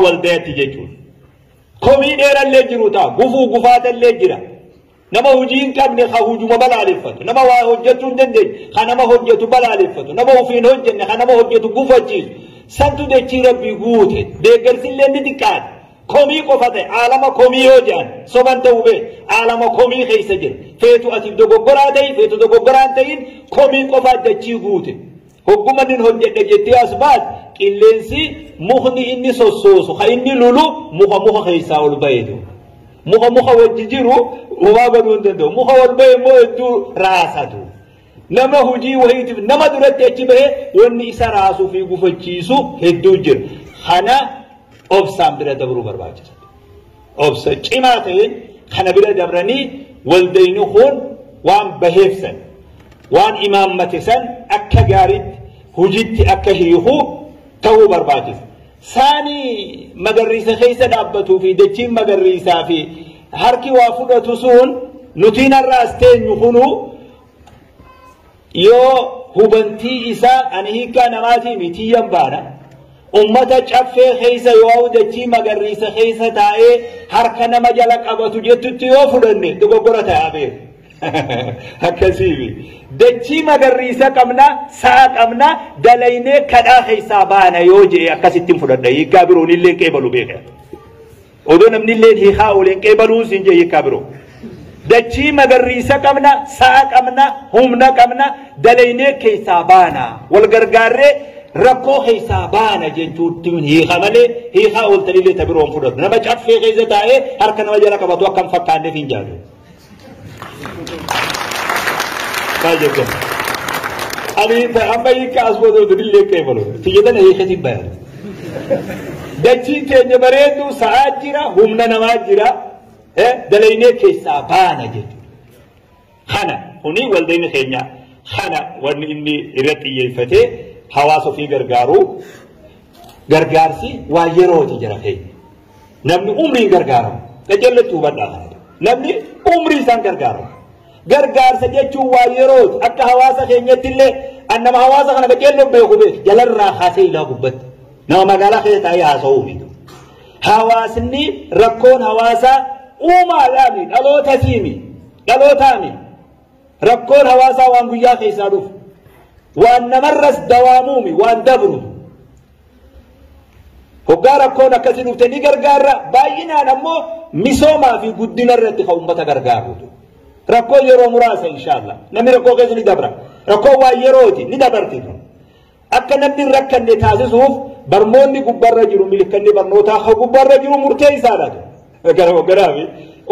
Waldayaatti jechuudha. Komii dheerallee jiru ta'a, gufuu gufaatallee jira. Nama hojii hin qabne ka hujuma balaaleffatu, nama waa hojjechuu hin dandeenye ka nama hojjetu balaaleffatu, nama ofiin hojjenne ka nama hojjetu gufachiisu. Santu dachii rabbii guute, deeggarsillee ni xiqqaate. Komii qofa ta'e, aalama komii yoo jedhan soban ta'uu beeku, aalama komii keessa jira. Feetu atiif dogoggoraa ta'in, feetu dogoggoraa hin ta'in, komii qofa dachii guute. Hogguma inni hojjedhe jettee as baate, qilleensi mukni inni sossoosu ka inni lulu muka muka keessaa ol ba'eetu. Muka muka wajji jiru homaa godhuu hin danda'u. Muka ol ba'e immoo hedduu raasatu. Nama hojii wayiitiif nama duratti achi bahee wanni isa raasuu fi gufachiisu hedduu jira. Kana obsaan bira dabruu barbaachisa. Obsa cimaa ta'een kana bira dabranii waldayni kun waan baheef san, waan imaammate san akka gaariitti hojiitti akka hiiku ta'uu barbaachisa. Saani magariisa keessa dhaabbatuu fi dachiin magariisaa fi harki waa fudhatu sun nutiin har'aas teenyu kunuu yoo hubantii isaa ani hiikaa namaatii mitiyyan baana. Ummata caffee keessa yoo dachii magariisa keessa taa'ee harka nama jala qabatu jettutti yoo fudhanne dogoggora ta'aa beeku. Akkasiifi. Dachii magariisa qabna, sa'a qabna, dalaynee kadhaa keessaa baana yoo jedhe akkasittiin fudhadha. Hiikaa biroon illee qeebalu beeka. Odoo namni illee hiikaa ooleen qeebaluun siin jee hiikaa biroo. Dachii magariisa qabna, sa'a qabna, humna qabna, dalaynee keessaa baana. Wal gargaarree rakkoo keessaa baana jechuutti hiika malee hiikaa ooltanillee ta biroon fudhatu. Nama caffee keessa taa'ee harka nama jala qabatu akka hin fakkaanneef hin jaalatu. Maal jettan? Ani amma hiika as booda illee qeebalu. Tiyyatana hiikatiin bayan. Dachiin keenya bareedduu sa'aa jira, humna namaa jira, dalaynee keessaa baana jechuudha. Kana kuni waldayni keenya kana wanni inni irratti xiyyeeffatee hawaasa ofii gargaaru gargaarsi waa yerooti jira keenya. Namni umriin gargaaramu. Qajeellattuu hubadhaa kana. Namni umrii isaan gargaaramu. Gargaarsa jechuun waa yerooti. Akka hawaasa keenyatti illee nama hawaasa kana qajeelloon beeku beeku jalarraa kaasee ilaa gubbatti. Nama magaalaa keessa taa'ee haasa'uu miti. Hawaasni rakkoon hawaasaa uumaadhaami dhalootatiimi dhalootaami. Rakkoon hawaasaa waan guyyaa keessaa dhufu. Waan namarras dawaamuumi waan dabru. Hoggaa rakkoon akkasii dhufte ni gargaarra baay'inaan ammoo misoomaa fi guddina irratti kan uummata gargaarutu. Rakkoon yeroo muraasa inshaallah. Namni rakkoo keessa ni dabra. Rakkoon waan yerooti ni dabarti. Akka namni rakkanne taasisuuf barnoonni gubbaarra jiru milikkanni barnootaa kan gubbaarra jiru murteessaadha. Garaafi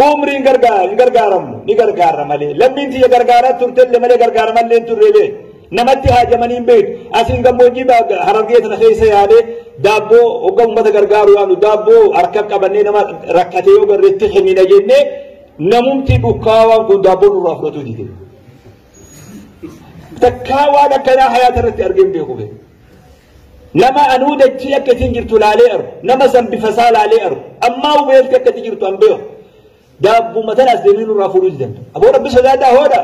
umriin hin gargaaramnu ni gargaarra malee. Lammiin tiyya gargaaraa turtellee malee gargaaramallee hin turre beeku. Namatti haajamanii hin beeku. Asiin gammoojjii Harargee tana keessa yaadee daabboo hoggaa uummata gargaaru yaadu daabboo harka qabannee nama rakkatee yoo garreetti kennina jennee namumti dhukkaawaan kun daabboo nurraa fudhatu dide. Takkaa waan akkanaa hayaata irratti argee hin beeku beeku. Nama anuu dachii akka isin jirtu laalee argu, nama san bifa isaa laalee argu, ammaa hubeelti akka itti jirtu an beeku. Daabbuma tana as deemee nurraa fuudhuu didan. Aboo rabbi sodaadhaa hoodha.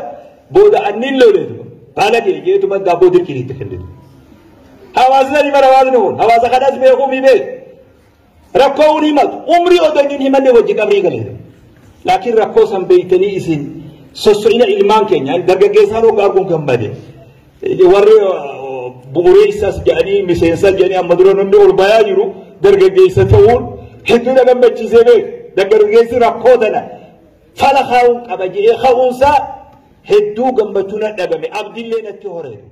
Booda anniin looleetu. Baala kee jeetuma daabboo dirqiin itti kennitu. Hawaasni ni mara hawaasni kun hawaasa kanas beekuu mi beeku. Rakkoo hun himatu umrii odoo inni hin himanne wajji qabrii galeera. Laakiin rakkoo san beeytanii isin sosso'ina ilmaan keenya dargaggeessaan hoggaa arguun gammade. Warri bu'uureessas jedhanii miseensas jedhanii amma dura namni ol bayaa jiru dargaggeessa ta'uun hedduu na gammachiisee beeku. Dargaggeessi rakkoo tana fala kaa'uun qaba jedhee ka'uunsaa hedduu gammachuu na dhagame abdiillee natti horeetu.